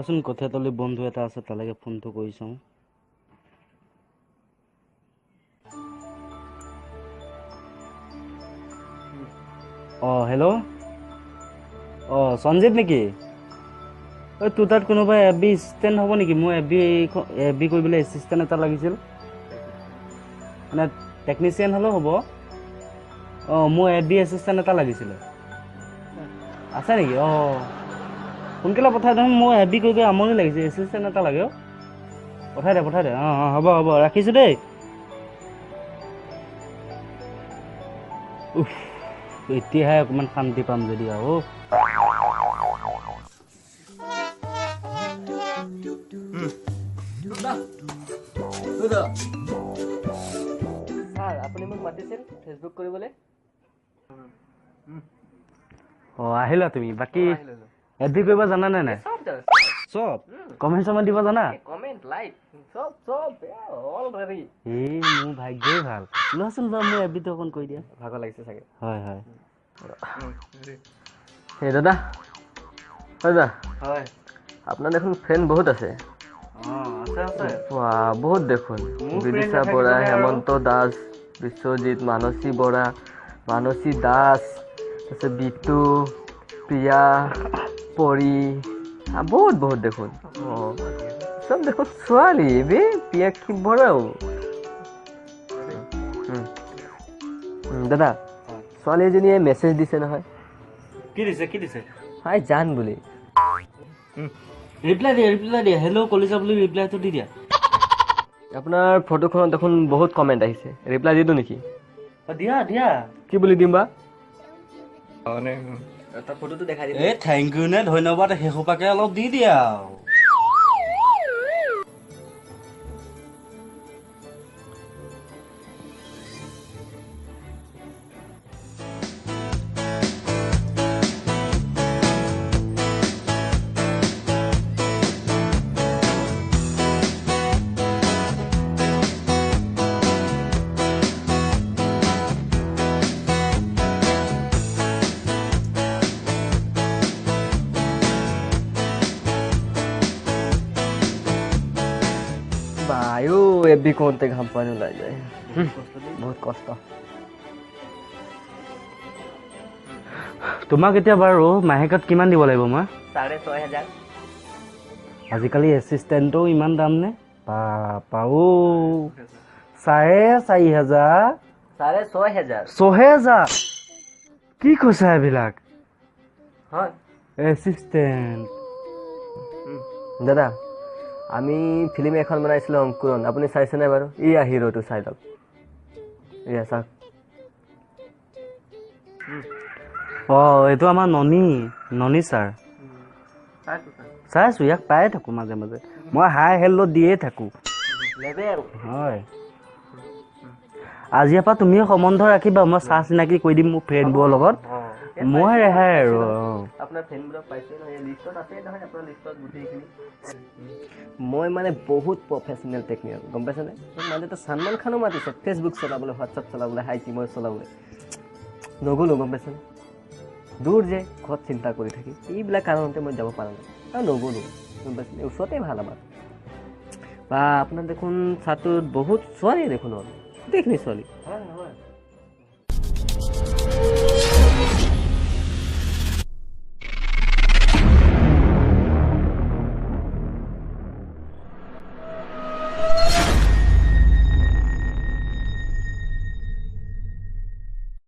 ৰচোন, কঠীয়াতলি বন্ধু এটা আছে, তালৈকে ফোনটো কৰি চাওঁ। অঁ হেল্ল', অঁ সঞ্জীৱ নেকি? ঐ তোৰ তাত কোনোবা এফ বি এছিষ্টেণ্ট হ'ব নেকি? মোৰ এফ বি কৰিবলৈ এছিষ্টেণ্ট এটা লাগিছিল, মানে টেকনিচিয়ান হ'লেও হ'ব। অঁ মোৰ এফ বি এছিষ্টেণ্ট এটা লাগিছিলে, আছে নেকি? অঁ সোনকালে পঠাই দে, মোৰ এফ বি কৰি কৰি আমনি লাগিছে, এছিষ্টেণ্ট এটা লাগে। অ' পঠাই দে, পঠাই দে। অঁ অঁ হ'ব হ'ব, ৰাখিছোঁ দেই। উফ, এতিয়াহে অকণমান শান্তি পাম যদি আৰু। ছাৰ, আপুনি মোক মাতিছিল ফেচবুক কৰিবলৈ। অঁ আহিলা তুমি। বাকী এফ বি কৰিব জানা নে নাই? চব কমেণ্ট চমেণ্ট দিব জানা? কমেণ্ট, লাইক, চব চব অলৰেডি। এই মোৰ ভাগ্যই ভাল। লোৱাচোন বাৰু, মোৰ এফ বিটো অকণ কৰি দিয়া। ভাগৰ লাগিছে চাগে। হয় হয়। সেই দাদা, হয় দাদা। হয়। আপোনাৰ দেখোন ফ্ৰেণ্ড বহুত আছে। বহুত দেখোন। বিদিশা বৰা, হেমন্ত দাস, বিশ্বজিৎ, মানসী বৰা, মানসী দাস, তাৰপিছত বিতু, প্ৰিয়া, পৰি, বহুত বহুত দেখোন। অঁ চব দেখোন ছোৱালী বে। প্ৰিয়াক্ষী বৰাও। দাদা, ছোৱালী এজনীয়ে মেছেজ দিছে নহয়। কি দিছে, কি দিছে? হাই জান বুলি। ৰিপ্লাই দিয়া, ৰিপ্লাই দিয়া। হেল্ল' কলিজা বুলি ৰিপ্লাইটো দি দিয়া। আপোনাৰ ফটোখনত দেখোন বহুত কমেণ্ট আহিছে, ৰিপ্লাই দি দিওঁ নেকি? দিয়া দিয়া। কি বুলি দিম বা? ফটোটো দেখাই দিম। এই thank U নে ধন্যবাদ সেইসোপাকে অলপ দি দিয়া আৰু। এফ বি কৰোঁতে ঘাম পানী ওলাই যায়, বহুত কষ্ট। তোমাক এতিয়া বাৰু মাহেকত কিমান দিব লাগিব মই? 6,500। আজিকালি এছিষ্টেণ্টও ইমান দাম নে? পাও 4,500, 6,500, 6,000। কি কৈছা এইবিলাক? হয় এছিষ্টেণ্ট। দাদা, আমি ফিল্ম এখন বনাইছিলোঁ অংকুৰণ, আপুনি চাইছেনে বাৰু? এইয়া হিৰোটো চাই লওক, এয়া চাওক। অঁ এইটো আমাৰ ননী, ননী ছাৰ। চাইছোঁ, ইয়াক পায়ে থাকোঁ মাজে মাজে, মই হাই হেল্ল' দিয়ে থাকোঁ। হয়, আজিৰ পৰা তুমিও সম্বন্ধ ৰাখিবা, মই চাহ চিনাকি কৰি দিম মোৰ ফ্ৰেণ্ডবোৰৰ লগত। মই ৰেহাই আৰু। আপোনাৰ ফ্ৰেণ্ডবোৰক পাইছে নহয়, লিষ্টত আছে নহয় আপোনাৰ লিষ্টত গোটেইখিনি। মই মানে বহুত প্ৰফেচনেল টেকনিকেল, গম পাইছেনে? মানে এটা সলমান খানো মাতিছে ফেচবুক চলাবলৈ, হোৱাটছআপ চলাবলৈ, হাই টিমৰ চলাবলৈ, নগ'লোঁ, গম পাইছেনে? দূৰ যে, ঘৰত চিন্তা কৰি থাকি, এইবিলাক কাৰণতে মই যাব পৰা নাই আৰু নগ'লোঁ, গম পাইছেনে? ওচৰতে ভাল আমাৰ। বা আপোনাৰ দেখোন চাহটোত বহুত ছোৱালী দেখোন, গোটেইখিনি ছোৱালী।